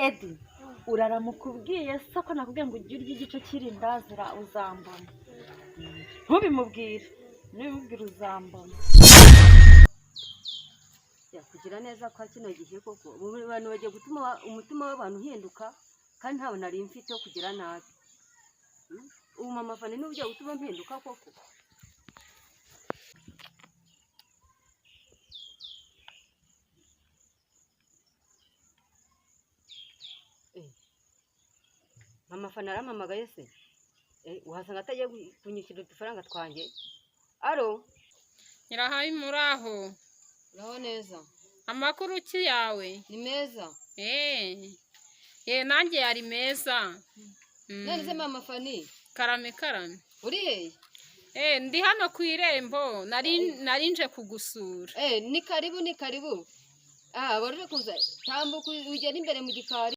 Edi, uraramukubwiye se ko nakubwiye ngo ujye urya igice cy'irindazi uzambona? Ntubimubwire, nubimubwire uzambona. Kugira neza kwa kino gihe koko, ubu abantu bagiye gutuma umutima w'abantu uhinduka, kandi ntawe nari mfite wo kugira nabi. Ubu mama Fani niwe ugiye gutuma mpinduka koko. Mama Fani arampamagaye se? Uhasanga atagiye kunyishyura udufaranga twanjye. Alo? Nyirahayi, muraho? Uraho neza. Amakuru ki yawe? Ni meza. Ye, nanjye yari meza. None se mama Fani? Karame, karame. Uri hehe? Ndi hano ku irembo, nari nje kugusura. Ni karibu, ni karibu. Ah, wari uje kuza, tambuka ugera imbere mu gikari.